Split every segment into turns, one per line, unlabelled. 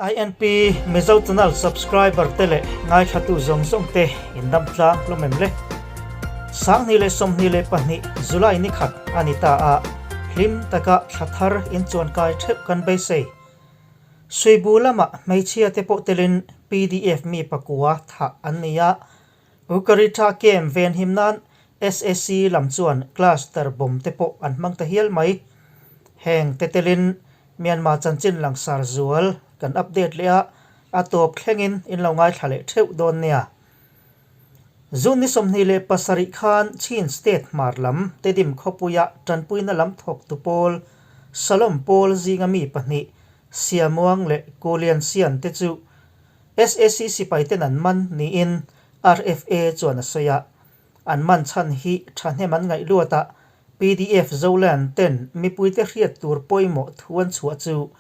INP Mizo Channel subscriber te leh ngaithlatu zawng zawng te in dam tlang hlawm em le? 2022 July ni khat a ni ta a, hlim taka thla thar in chuan kai theuh kan beisei. Suibu lamah hmeichhia te pawh telin pdf mi pakua thah an ni a, Ukarita camp venhim nan SAC lam chuan cluster bomb te pawh an hmang ta hial mai. Heng te telin Myanmar chanchin langsar zual kan update leh a, a tawp thlengin in lo ngaithla leh theuh dawn nia. June ni 27 khan Chin State hmar lam Tedim khawpuia tanpuina lam thawktu pawl Shalom Pawl zinga mi pahnih Siamuang leh Kulian Sian te chu SAC sipaiten an man niin RFA chuan a sawi a. An man chhan hi thahnem an ngaih luatah pdf Zoland ten mipuite hriat tur pawimawh thu an chhuah chu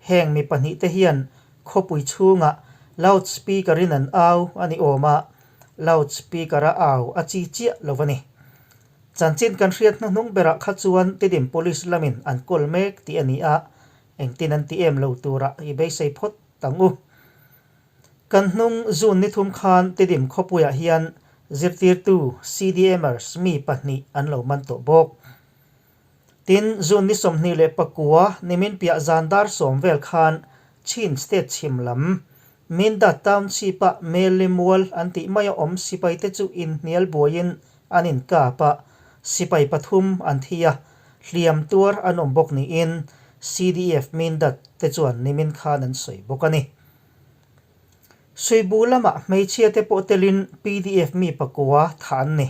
heng mi pahnihte hian khawpui chhungah loud speaker in an au a ni awm a, loud speaker a au a chi chiah lo a ni. Chanchin kan hriat hnuhnung berah kha chuan Tidim Police lamin an kawl mek tih a ni a, engtin an ti em lo turah i beisei phawt tang u. Kan hnung June ni thum khan Tidim khawpuiah hian zirtirtu CDMers mi pahnih an lo man tawh bawk. Tin, June ni 29 nimin piah zan dar sawm vel khan Chin State chhim lam Mindat Township-a Meli Mual an tih maia awm sipaite chu inhnial buaiin an inkap a, sipai pathum an thi a, hliam tuar an awm bawk niin CDF Mindat te chuan nimin khan an sawi bawk a ni. Suibu lamah hmeichhia te pawh telin pdf mi pakua thah an ni.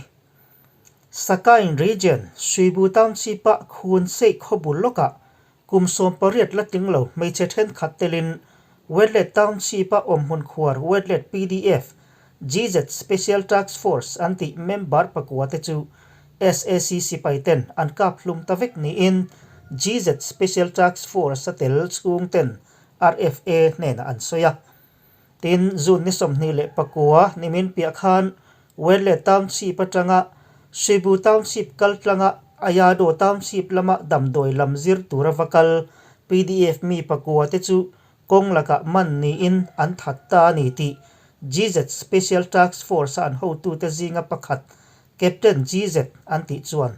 Sakain Region, Suibu Township-a Khun Seih khawbul lawkah kum 18 la tling lo hmeichhe thenkhat telin Wetlet Township-a awmhmun khuar Wetlet pdf GZ Special Task Force an tih member pakua te chu SAC sipai ten an kap hlum ta vek niin GZ Special Task Force a tel chhung ten RFA hnenah an sawi a. Tin, June ni 29 nimin piah khan Wetlet Township atanga Sibu Township kal tlanga Ayado Township lama damdawi lam zir tura va kal pdf mi pakua te chu kawng lakah man niin an that ta a ni tih GZ Special Task Force-a an hotute zinga pakhat Captain GZ an tih chuan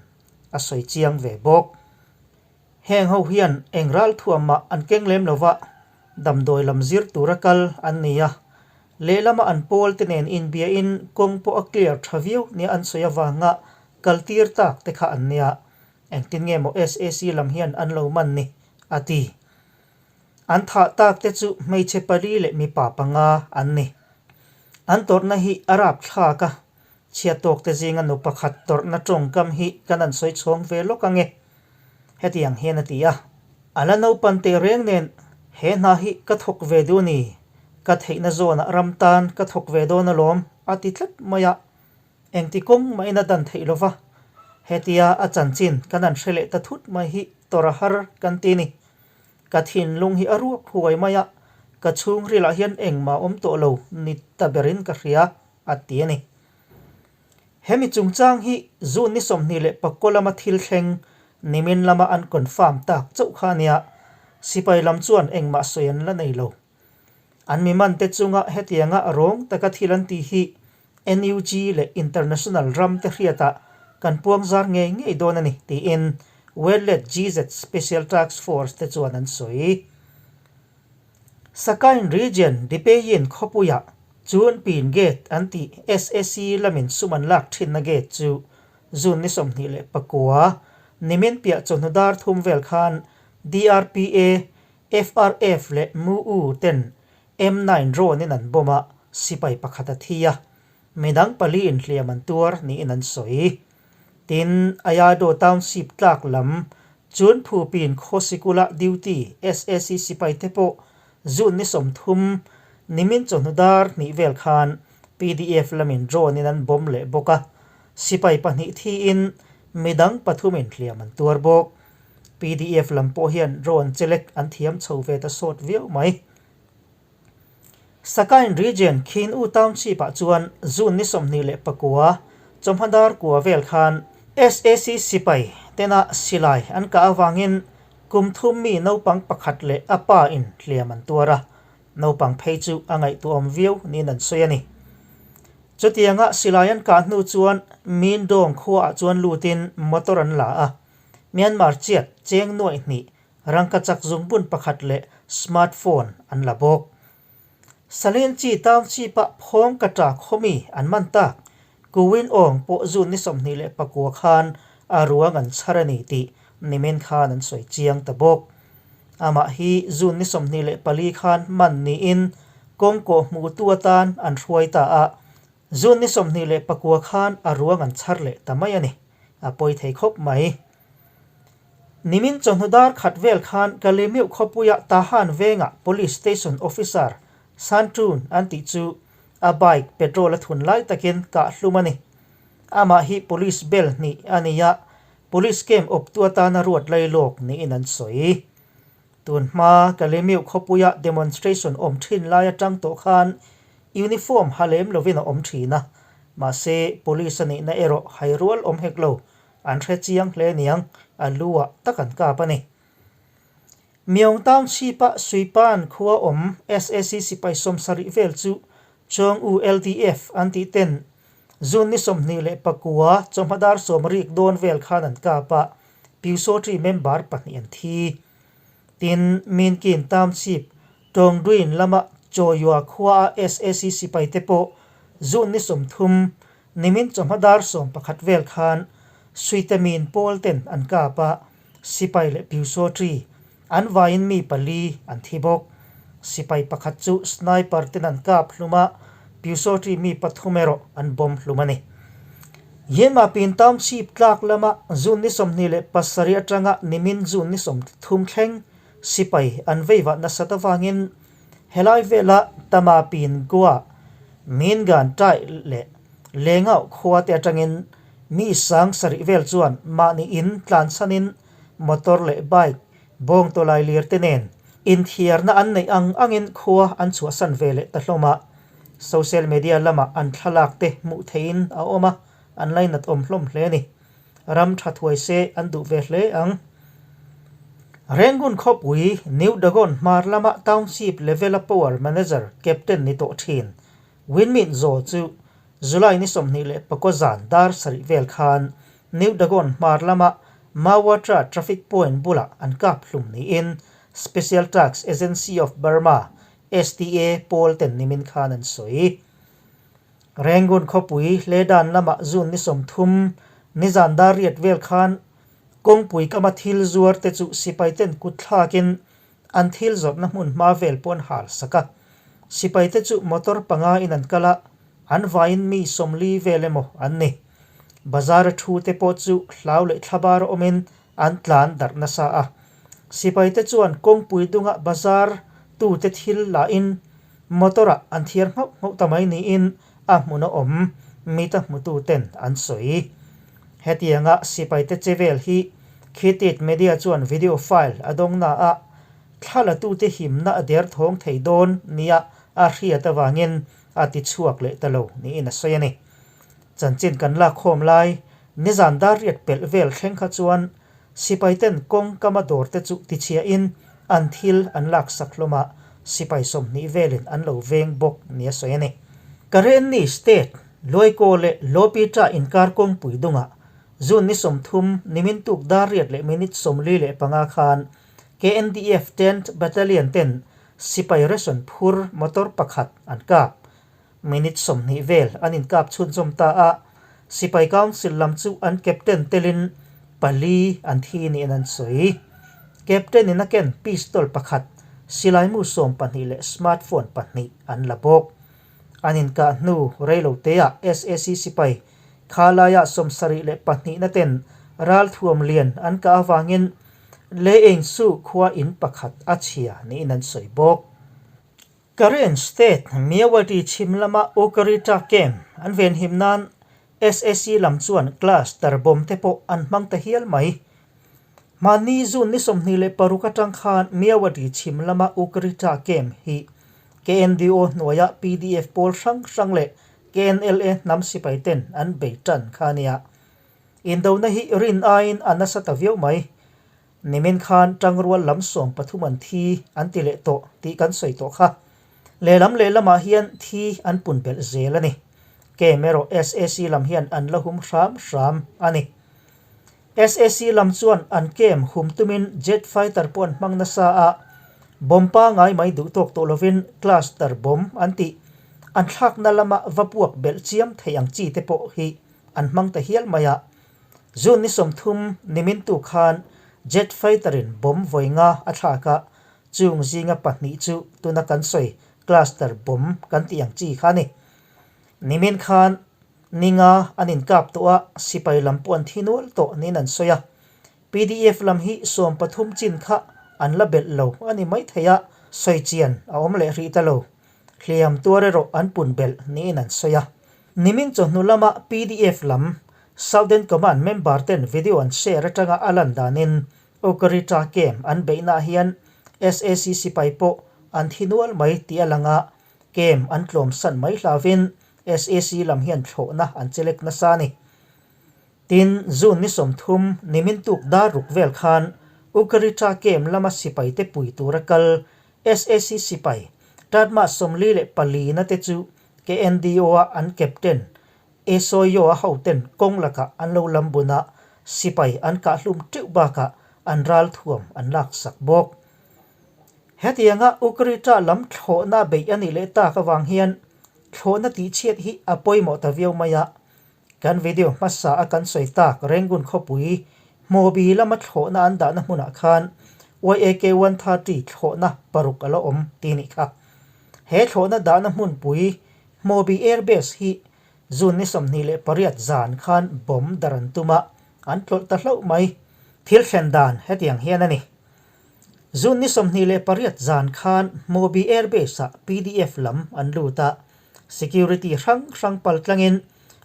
a sawi chiang ve bawk. Heng ho hian eng ral thuam mah an keng lem lo va, damdawi lam zir tura kal an ni a. Lehlama an pawl te nen inbiain kawng pawh a clear tha viau nia an sawi avanga kal tir tak te kha an nia. Engtin nge maw SAC lam hian an lo man ni? a ti. An thah tak te chu hmeichhe pali leh mipa panga an ni. An tawrhna hi a rapthlak a, chhiat tawk te zinga nu pakhat tawrhna tawngkam hi kan han sawi chhawng ve lawk ange. Hetiang hian a ti a, A la naupan teh reng nen he hna hi ka thawk ve duh ni, ka theihna zawnah ram tan ka thawk ve dawn alawm a ti tlat mai a. Engti kawng mahin a dan theih lova, hetia a chanchin kan han hre leh ta thut mai hi tawrh a har kan ti ni. Ka thinlung hi a ruak huai mai a, ka chhungrilah hian engmah awm tawh lo ni ta berin ka hria, a ti a ni. Hemi chungchang hi June ni 29 lama thil thleng nimin lama an confirm tak chauh kha a nia, sipai lam chuan engmah sawi an la nei lo. An mi man te chunga hetianga rawng taka thil an tih hi NUG leh International ram te hriatah kan puang zar ngei ngei dawn a ni, tiin Wetlet GZ Special Task Force te chuan an sawi. Sakain Region Dipeyin khawpuiah Chun Pin Gate an tih SAC lamin sum an lak thinna gate chu June ni 29 nimin piah chawhnu dar thum vel khan DRPA FRF leh MUU ten M nine drone in an bomb a, sipai pakhat a thi a, midang pali inhliam an tuar niin an sawi. Tin, Ayado Township tlak lam chun Phupin khaw sikula duty SAC sipai te pawh June ni 30 nimin chawhnu dar hnih vel khan PDF lamin drone in an bomb leh bawk a, sipai pahnih thiin midang pathum inhliam an tuar bawk. Pdf lam pawh hian drone chelek an thiam chho ve ta sawt viau mai. Sakain Region Khin U Township ah chuan June ni 29 chawhma dar kua vel khan SAC sipai tena silai an kah avangin kum thum mi naupang pakhat leh a pa in hliam an tuar a. Naupang phei chu a ngaihtuahawm viau niin an sawi a ni. Chutianga silai an kah hnu chuan Mindong khuaah chuan lutin motor an la a, Myanmar chiat cheng nuaih hnih rangkachak zungbun pakhat leh smart phone an la bawk. Salin chi township-a phawng ka ta khawmi an man tak. Kuwin awng pawh June ni 29 khan a ruang an chhar a ni tih nimin khan an sawi chiang ta bawk. Amah hi June ni 24 khan man niin kawng kawh hmuhtu atan an hruai ta a, June ni 29 khan a ruang an chhar leh ta mai a ni. A pawi thei khawp mai. Nimin chawhnu dar khat vel khan Kalemeuh khawpuia Tahan vengah Police Station Officer Santun an tih chu a bike petrol a thun lai takin kah hlum a ni. Amah hi Police bel hnih a ni a, Police camp awptu atana ruat lailawk niin an sawi. Tun hma Kalemeuh khawpuia demonstration awm thin lai atang tawh khan uniform ha lem lovin a awm thin a, mahse Police a nihna erawh hairual awm hek lo An hre chiang hle niang, a lu ah tak an kap a ni. Myaung Township-a Suipan khua awm SAC sipai sawmsarih vel chu Chawng U LDF an tih ten June ni 29 chawhma dar sawmrik dawn vel khan an kap a, Pyusawṭi member pahnih an thi. Tin, Minkin Township Tawngduin lama Chawia khua a SAC sipai te pawh June ni 30 Nimin chawhma dar 11 vel khan Suitemin pawl ten an kap a, sipai leh Pyusawṭi an vaiin mi pali an thi bawk. Sipai pakhat chu sniper ten an kap hlum a, Pyusawṭi mi pathum erawh an bomb hlum a ni. Yemapin Township tlak lama June ni 27 atanga nimin June ni 30 thleng sipai an veivah nasat avangin Helai vela Tama Pin Goa, Min Gan Tai leh Lengau khua te atangin mi sang sarih vel chuan mahni in tlanchhanin motor leh bike bawng tawlai lir te nen inthiarna an neih ang angin khua an chhuahsan ve leh ta hlawm a. Social media lamah an thlalak te hmuh theihin a awm a, an lainat awm hlawm hle a ni. Ram tha thuai se an duh ve hle ang. Rangoon khawpui New Dagon hmar lama Township level-a Power Manager Captain ni tawh thin Winmin Zaw chu July ni 24 zan dar sarih vel khan New Dagon hmar lama Mawatra Traffic Point bulah an kap hlum niin Special Task Agency of Burma, STA, pawl ten nimin khan an sawi. Rangoon khawpui Hledan lamah June ni 30 nizan dar riat vel khan kawngpui kama thil zuar te chu sipai ten kut thlakin an thil zawrhna hmun hma vel pawh an hal sak a. Sipai te chu motor panga in an kal a, an vaiin mi 40 vel emaw an ni. Bazar a thu te pawh chu hlau leh thlabar awmin an tlan darh nasa a. Sipai te chuan kawngpui dunga bazar tute thil lahin Motor-ah an thiar nghauh nghauh ta mai niin a hmun a awm mita hmututen an sawi. Hetianga sipaite che vel hi Khitit Media chuan video file a dawng na a, thla latute himna a der thawng thei dawn nia a hriat avangin a ti chhuak leh ta lo niin a sawi a ni. Chanchin kan lakkhawm lai nizan dar riat pelh vel thleng kha chuan Sipaiten kawng kama dawrte chu tichhiahin an thil an laksak hlawm a, sipai 20 velin an lo veng bawk nia sawi a ni. Karenni State, Luaikaw leh Lopita inkar kawngpui dungah June ni 30 nimin tuk dar riat leh minute 45 khan KNDF Tent Battalion ten sipai ration phur motor pakhat an kap. Minute 20 vel an inkap chhunzawm ta a, Sipai Council lam chu an Captain telin pali an thi niin an sawi. Captain in a ken pistol pakhat, silaimu 12 leh smartphone pahnih an la bawk. An inkah hnu reilo teah SAC sipai kha laia 72 na ten ralthuam lian an kah avangin Leengsu khua in pakhat a chhia niin an sawi bawk. Karen State Myawaddy chhim lama Ukarita Camp an venhim nan SAC lam chuan cluster bomb te pawh an hmang ta hial mai. Mahni June ni 26 atang khan Myawaddy chhim lama Ukarita Camp hi KNDO hnuaia PDF pawl hrang hrang leh KNLA hnam sipai ten an bei tan kha a nia. Indona hi rin aiin a nasa ta viau mai. Nimin khan tangrual lam 13 an thi an ti leh tawh tih kan sawi tawh kha. Lehlam lehlamah hian thi an pun belh zel a ni. Kem erawh SAC lam hian an la hum hram hram a ni. SAC lam chuan an kem hum tumin jet fighter pawh an hmang nasa a, bomb pangai mai duh tawk tawh lovin cluster bomb an tih an thlakna lama va puak belh chiam thei ang chi te pawh hi an hmang ta hial mai a. June ni 30 nimin tu khan jet fighter in bomb vawi nga a thlak a, chung zinga pahnih chu tuna kan sawi cluster bomb kan tih ang chi kha a ni. Nimin khan Ninga an inkap tawh a, sipai lam pawh an thi nual tawh niin an sawi a. Pdf lam hi 13 chin kha an la belh lo a ni maithei a, sawi chian a awm leh hrih ta lo. Hliam tuar erawh an pun belh niin an sawi a. Nimin chawhnu lama pdf lam Southern Command member ten video an share atanga a lan danin Okarita camp an beihnaah hian sac sipai pawh an thi nual mai tih a lang a, Camp an tlawmsan mai hlavin sac lam hian thlawhna an chelek nasa a ni. Tin, June ni 30 nimin tuk dar ruk vel khan Ukarita camp lama sipaite pui tura kal sac sipai Tatma 44 na te chu KNDO-a an captain Esoyo-a hoten kawng lakah an lo lam bun a, sipai an kahhlum teuh bakah an ralthuam an laksak bawk. Hetianga Ukrita lam thlawhna beih a nih leh tak avang hian thlawhna tihchhiat hi a pawimawh ta viau mai a. Kan video hmasa a kan sawi tak Rangoon khawpui Hmawbi lama thlawhna an dahna hmunah khan YAK 130 thlawhna paruk a la awm tih nih kha. He thlawhna dahna hmunpui Hmawbi Air Base hi June ni 28 zan khan bomb dar an tum a, an tlawlh ta hlauh mai. Thil thlen dan hetiang hian a ni. June ni 28 zan khan Hmawbi Air Base-ah pdf lam an lut a, security hrang hrang pal tlangin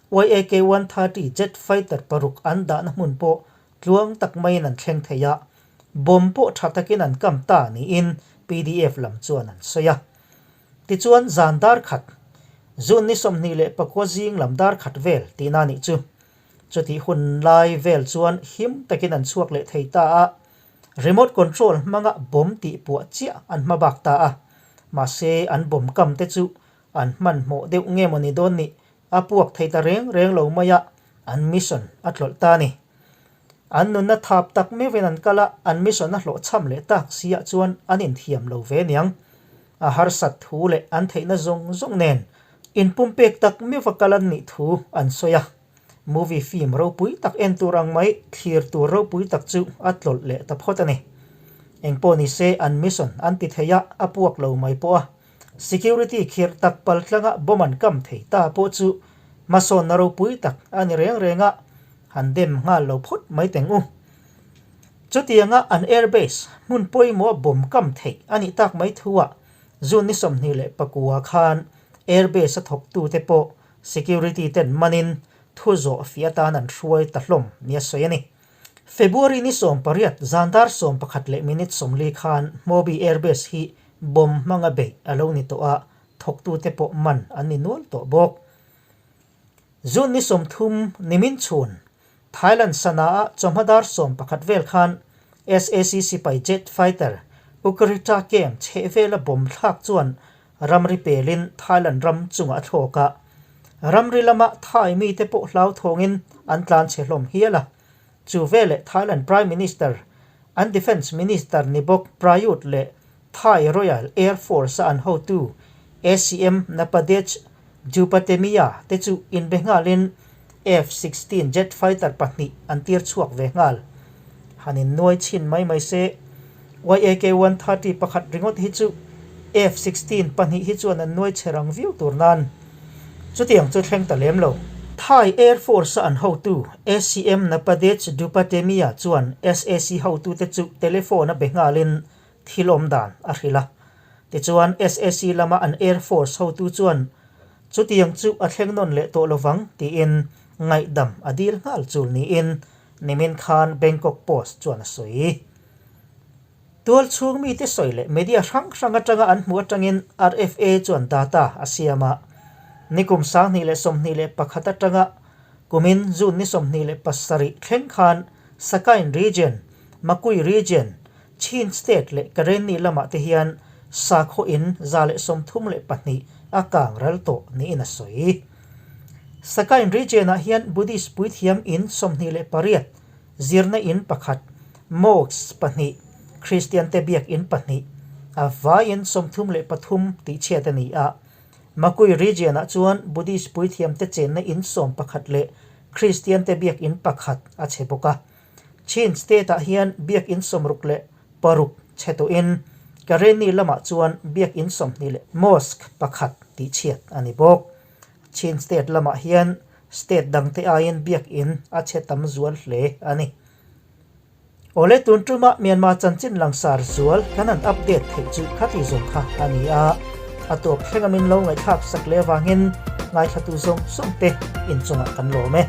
YAK 130 jet fighter paruk an dahna hmun pawh tluang tak maiin an thleng thei a, bomb pawh tha takin an kam ta niin pdf lam chuan an sawi a. Tichuan zan dar khat, June ni 29 zing lam dar khat vel tihna nih chu. Chutih hun lai vel chuan him takin an chhuak leh thei ta a, Remote control hmanga bomb tih puah chiah an hma bak ta a, mahse an bomb kam te chu an hmanhmawh deuh nge maw ni dawn nih a puak thei ta reng reng lo mai a, an mission a tlawlh ta a ni. An nunna thap tak meuhin an kal a, an mission a hlawhchham leh tak siah chuan an inthiam lo ve niang. A harsat thu leh an theihna zawng zawng nen inpumpek tak meuha kal an nih thu an sawi a. Movie film ropui tak en tur ang mai, thlir tur ropui tak chu a tlawlh leh ta phawt a ni. Engpawh ni se an mission an ti thei a, a puak lo mai pawh a. Security khirh tak pal tlanga bomb an kam thei ta pawh chu hmasawnna ropui tak a ni reng reng a, han dem nghal lo phawt mai teng u. Chutianga an airbase hmun pawimawh bomb kam theih a nih tak mai thuah June ni 29 khan airbase a thawktute pawh Security ten manin thu zawh fiah atan an hruai ta hlawm nia sawi a ni. February ni 18 zan dar 11 leh minute 40 khan Hmawbi Airbase hi bomb hmanga beih a lo ni tawh a, thawktute pawh man an ni nual tawh bawk. June ni 30 nimin chhun Thailand Sanaa chawhma dar 11 vel khan sac sipai jet fighter Ukrita camp chhehvela bomb thlak chuan ramri pelin Thailand ram chungah a thlawk a, ramri lama Thai mite pawh hlauthawngin an tlan chhe hlawm hial a. Chu veleh Thailand Prime Minister, an Defence Minister ni bawk Prayut leh Thai Royal Air Force-a an hotu ACM Napadej Jupatemia te chu inbe nghalin F-16 jet fighter pahnih an tir chhuak ve nghal. Han innuai chhin mai mai se, YAK 130 pakhat ringawt hi chu F-16 pahnih hi chuan an nuai che rang viau tur nan chutiang chu thleng ta lem lo. Thai Air Force-a an hotu ACM Napadej Dupatemia chuan sac hotute chu telephone-a be nghalin thil awm dan a hrilh a. Tichuan sac lama an Air Force hotu chuan chutiang chu a thleng nawn leh tawh lovang tiin ngaihdam a dil nghal chul niin nimin khan Bangkok Post chuan a sawi. Tual chhung mite sawi leh media hrang hrang atanga an hmuh atangin RFA chuan data a siam a. Nikum 2021 atanga kumin June ni 27 thleng khan Sakain Region, Makui Region, Chin State leh Karenni lamah te hian sakhaw in 132 a kang ral tawh niin a sawi. Sakain region-ah hian Buddhist puithiam in 28, zirna in pakhat, mosque pahnih, Kristiante biak in pahnih, a vaiin 33 tihchhiat a ni a. Makui region-ah chuan Buddhist puithiamte chenna in 11 leh Kristiante biak in pakhat a chhe bawk a. Chin state-ah hian biak in 66 chhe tawhin Karenni lamah chuan biak in 20 leh mosque pakhat tihchhiat a ni bawk. Chin state lamah hian state dangte aiin biak in a chhe tam zual hle a ni. Awle tun tuma Myanmar chanchin langsar zual kan han update theih chu khati zawng kha a ni a, a tawp thleng a min lo ngaihthlak sak leh avangin ngaithlatu zawng zawng te inchungah kan lawm e.